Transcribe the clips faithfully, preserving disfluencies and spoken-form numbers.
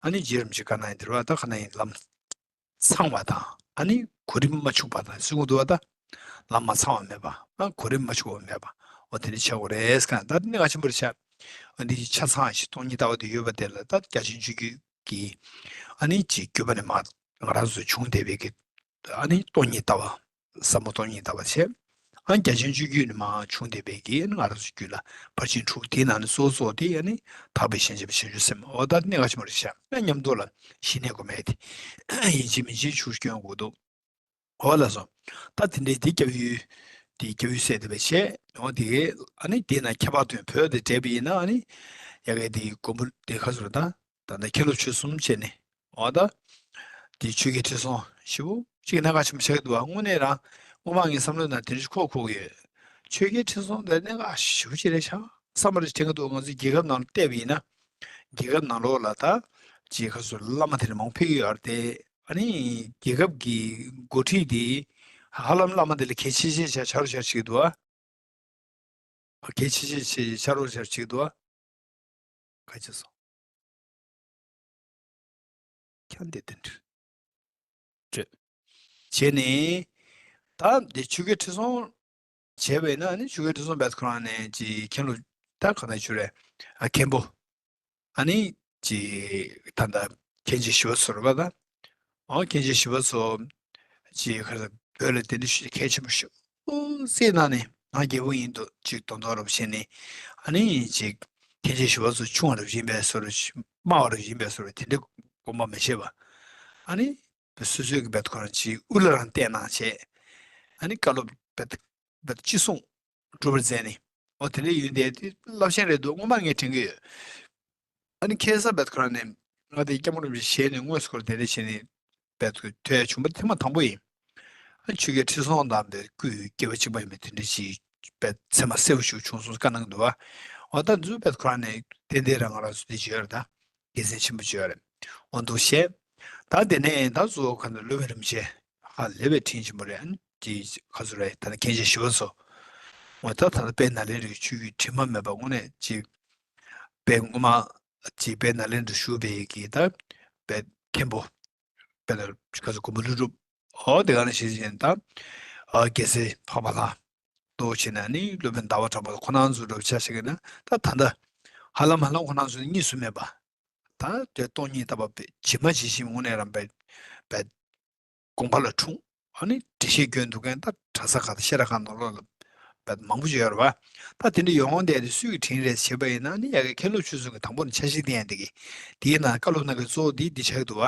ཨ་ནི་རྗེ་རིན་པོ་ཆེ་ག་ན་ཡིན་དེ་རུ་བ་ད་ག་ན་ཡིན་ལམ་ཚང་བ་དང་ཨ་ནི་གོ་རིམ་མ་འཆུག་པ་དང་གསུང་གི་འདུག་བ། ད་ལམ་མ་ཚང་བ་མེད་པ་ཨ་གོ་རིམ་མ་འཆུག་པ་མེད་པ་འོ་དེ་འདྲ་བྱེད་དགོས་རེད་ཟེར་ག་ད་གནད་འགག་ཆེན་པོ་རེད་ཤག་འོ་འདི་ཆ་ཚང་ཞིག་སྟོང་ཉིད་ལྟ་བ་དེ་ཡོད་པ་དེ་ལ་ད་རྒྱ་ཆེན་སྤྱོད་བརྒྱུད་ཀྱི་ཨ་ནི་ཅིག་བརྒྱུད་པ་ནས་མ་ང་རང་ཚོ་བྱུང་བསྡད་པའི་གི་ཨ་ནི་སྟོང་ཉིད་ལྟ་བ། ཟབ་མོ་སྟོང་ཉིད་ལྟ་བ་བྱས། ཨ་རྒྱ་ཆེན་སྤྱོད་བརྒྱུད་ནས་མར་བྱུང་བསྡད་པའི་གི་ང་རང་ཚོ་རྒྱུད་ལ་ཕར་ཕྱིན་དྲུག་དེའི་ནང་ནས་གཙོ་བོ་གཙོ་བོ་དེ་ཨ་ནི་དག་པའི་ཤན་འབྱེད་པ་བྱང་ཆུབ་སེམས། འོ་ད་གནད་འགག་ཆེན་པོ་རེད་ཤག་ཨ་མཉམ་དུ་ལ་ཞི་གནས་སྒོམ་ཡས་དེ་ཡིན་གཅིག་མིན་གཅིག་ཆུ་སྐྱོན་དགོས་འདུག་འོ་ལགས་སོ། ད་དེ་འདྲའི་དེ་སྐྱབས་ཡུལ་དེ་སྐྱབས་ཡུལ་ཟེར་བསྡད་པའི་བྱས་འོ་དེ་ཨ་ནི་དེའི་ནང་ཁྱད་པར་དུ་བོད་དེ་འདྲེས་པ་ཡིན་ན་ཨ་ནི་ཡ་གི་དེ་མགོན་པོ་དེ་ག་ཚོད་རེད་ད། ད་ལྟ་མཁན་སློབ་ཆོས་གསུམ་བྱས་ནས་འོ་ད། དེ་ཆོས་རྒྱལ་ཁྲི་སྲོང་ཞེ་པོ་གཅིག་གནད་འགག་ཆེན་པོ་ཆགས་ཀྱི་འདུག་བ། དངོས་གནས་རང་སྔོན་མ་ངའི་བསམ་བློའི་ནང་དེ་འདྲ་ཁོག་ཁོག་ཡོད། ཆོས་རྒྱལ་ཁྲི་སྲོང་དེ་གནད་འགག་ཞེ་པོ་ཅིག་རེད་ཤག་བསམ་པ་རེ་དྲན་གྱི་འདུག་ང་ཚོའི་རྒྱལ་ཁབ་ནང་ལ་བལྟས་པ་ཡིན་ན། རྒྱལ་ཁབ་ནང་ལོགས་ལ་ད་ཅིག་ཁ་སོ་བླ་མ་དེ་འདྲ་མང་པོ་ཕེབས་ཀྱི་ཡོད་རེད་དེ། ཨ་ནི་རྒྱལ་ཁབ་ཀྱི་འགོ་ཁྲིད་དེ་ཧ་ལམ་བླ་མ་དེ་ལ་གལ་ཆེ་ཆེ་ཆགས་ཆགས་རུ་ཆགས་བྱེད་ཀྱི་འདུག་བ། གལ་ཆེ་ཆེ་ཆེ་ཆེ་ཆགས་རོགས་ཆགས་བྱེད་འདུག་ཨ། ག་ཅི་སོང་། ཁྱང་དེ་དོན་འགྲིག་བྱས་ནས། ད་འདི་ཆོས་རྒྱལ་ཁྲི་སྲོང་བྱས་པས་ན་ནི་ཆོས་རྒྱལ་ཁྲི་སྲོང་བས་ཁོ་རང་ནས་ཀྱི་མཁན་སློབ་ད་ག་ན་ཆུ་རེད། ཨ་མཁན་པོ། ཨ་ནི་ཅིག་ད་ལྟ་མཁན་ཆེན་ཞི་བ་འཚོ་རེད་པ་ད། ཨོ་མཁན་ཆེན་ཞི་བ་འཚོ་ཅིག་ཁ་ས་བོད་ལ་གདན་འདྲེན་ཞུས་གལ་ཆེན་པོ་ཞུ་སྲིད་གནང་ནས་ང་རྒྱལ་པོ་ཡིན་འདུག་ཅིག་དོན་དག་རབ་བྱས་ནས་ཨ་ནི་ཅིག་མཁན་ཆེན་ཞི་བ་འཚོ་ཆུང་བ་རབ་ཡིན་པའི་བཟོ་འདྲ་དམའ་བ་རབ་ཡིན་པའི་བཟོ་འདྲ་དེ་འདྲ་དགོངས་པ་མ་བཞེས་པ་ཨ་ནི་སོ་སོའི་གི་བེད་ཁོ་རང་ཅིག་དབུ་ལ་རང་བལྟས་གནང་བྱས་ཨ་ནི་བཀའ་སློབ་བེད་བེད་ཅི་གསུང་། སྒྲུབ་པར་མཛད་ནས། འོ་དེ་འདྲ་ཡོད་འདི་དེ་རླབས་ཆེན་རེད་འདུག་སྔོན་མ་ངས་དྲན་གྱི་ཡོད། ཨ་ནི་ཁ་སང་བེད་ཁོ་རང་ནས་ང་དེ་སྐྱབས་མགོན་རིན་པོ་ཆེ་ཞལ་ནས་དངོས་སུ་ཁོ་རང་དེ་འདྲ་བྱས་ནས་བེད་ཐོས་ཡ་བྱུང་པ་ཐེངས་མ་དང་པོ་ཡིན། ཨ་ཆོས་རྒྱལ་ཁྲི་སྲོང་དང་བེད་སྐུའི་སྐྱེ་བ་གཅིག་པ་ཡིན་པའི་དེ་འདྲ་ཞིག་བེད་ཚད་མ་གསལ་པོ་ཞིག་བྱུང་སོང་བཀའ་གནང་གི་འདུག་བ། འོ་ད་འཛུལ་བེད་ཁོ་རང་ནས་ཏན་ཏན་རང་ང་རང་ཚོ་དེ་བརྗོད་ར་ད། དགེ་མཚན་ཆེན་པོ་བརྗོད་རེད། འོ་འདུག་བཤད། ད་དེ་ནས་ད་གཙོ་བོ་ག་ནས་སློབ་དཔོན་རིན་པོ་ཆེ་ཧ་ལས་པའི་དྲིན་ཆེན་པོ་རེད། ཨ་ནི་ཅི་ག་ཚོད་རེད་ད་ནི་མཁན་ཆེན་ཞི་བ་འཚོ། འོ་ད་ད་ལྟ་དཔལ་ནཱ་ལེནྡྲའི་ཆོས་བརྒྱུད་དྲི་མ་མེད་པ་དངོས་གནས་ཅི། དཔལ་སྔོན་མ་ཅི་དཔལ་ནཱ་ལེནྡྲ་བཞུགས་པའི་གི་ད་དཔལ་མཁན་པོ་དཔལ་ག་ཚོད་མགོན་པོ་ཀླུ་སྒྲུབ། འོ་དེ་ག་ནས་ཤེས་བཞིན་ད་རྒྱལ་སྲས་འཕགས་པ་ལྷ། ལྟོ་ཆེ་ན་ནི་སློབ་དཔོན་ཟླ་བ་གྲགས་པ་ཁོ་ན་ཚོ་འདྲ་བོ་ཆ་བཞག་ན་ད་ད་ལྟ་ཧ་ལམ་ཧ་ལམ་ཁོ་ན་ཚོ་གཉིས་སུ་མེད་པ། ད་དེ་སྟོང་ཉིད་ལྟ་བ་པའི་ཇི་མ་ཇི་བཞིན་དངོས་གནས་རང་པའི་པའི་དགོངས་པ་ལ་འཁྲུངས། ཨ་ནི་འགྲེལ་བཤད་སྐྱོན་འདུག་མཁན་ད་གྲྭ་ས་ཁག་དང་བཤད་གྲྭ་ཁག་ནང་ལོགས་ལ་པའི་མང་པོ་ཅིག་ཡོད་རེད་བ། ད་དེ་འདྲ་ཡོང་དེ་དེ་སུས་ཀྱི་དྲིན་རེད་བྱས་པ་ཡིན་ན་ནི་ཡ་གི་མཁན་སློབ་ཆོས་གསུམ་གྱི་དང་པོ་ནས་ཆ་ཤས་བསྟན་ཡ་འདི་གི་དེའི་ནང་བཀའ་སློབ་གནང་མཁན་གཙོ་བོ་འདི་འདི་ཆགས་ཀྱི་འདུག་བ།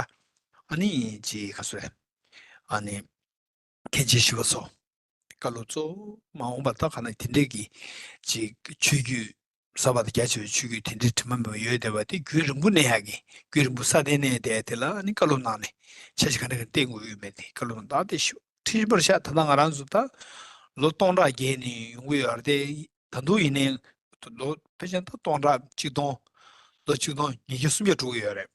ཨ་ནི་ཅི་ག་ཚོད་རེད། ཨ་ནི། མཁན་ཆེན་ཞི་བ་འཚོ། བཀའ་སློབ་གཙོ་བོ་མ་འོངས་པ་ད་ག་ན་དེ་འདྲས་ཀྱི་ཅིག་ཆོས་བརྒྱུད་གསར་པ་དང་རྒྱ་ཆེ་བའི་ཆོས་བརྒྱུད་དེ་འདྲས་དྲི་མ་མེད་པ་ཡོད་བསྡད་པ་དེ་རྒྱུན་རིང་པོ་གནས་ཡག་གི་རྒྱུན་རིང་པོ་ས་དེ་གནས་བསྡད་དེ་ལ་ནི་བཀའ་སློབ་གནང་ནས་ཆ་ཞིག་ག་འདྲ་ག་བསྟན་དགོས་ཡོད་མེད་དེ་བཀའ་སློབ་གནང་ད་དེ་ཤོ་ཁྲི་པར་ཤ་ད་ལྟ་ང་རང་ཚོ་ད་ལོ་སྟོང་ཕྲག་བརྒལ་ནས་ཡོང་གི་ཡོད་རེད་དེ་ད་དུང་ཡིན་ནའི་ལོ་ཕལ་ཆེར་ད་སྟོང་ཕྲག་གཅིག་སྟོང་ལོ་གཅིག་སྟོང་ཉིས་བརྒྱ་སུམ་བརྒྱ་འགྲོ་གི་ཡོད་རེད།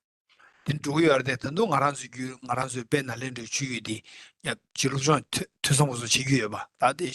དེ་འགྲོ་གི་ཡོད་རེད་དེ་ད་དུང་ང་རང་ཚོའི་རྒྱུད་ང་རང་ཚོའི་དཔལ་ནཱ་ལེནྡྲའི་ཆོས་བརྒྱུད་འདི་ཡང་ཅིག་སློབ་སྦྱོང་ཐོས་ཐོས་བསམ་པོ་ཚོ་བྱེད་རྒྱུ་ཡོད་པ་ད་དེ་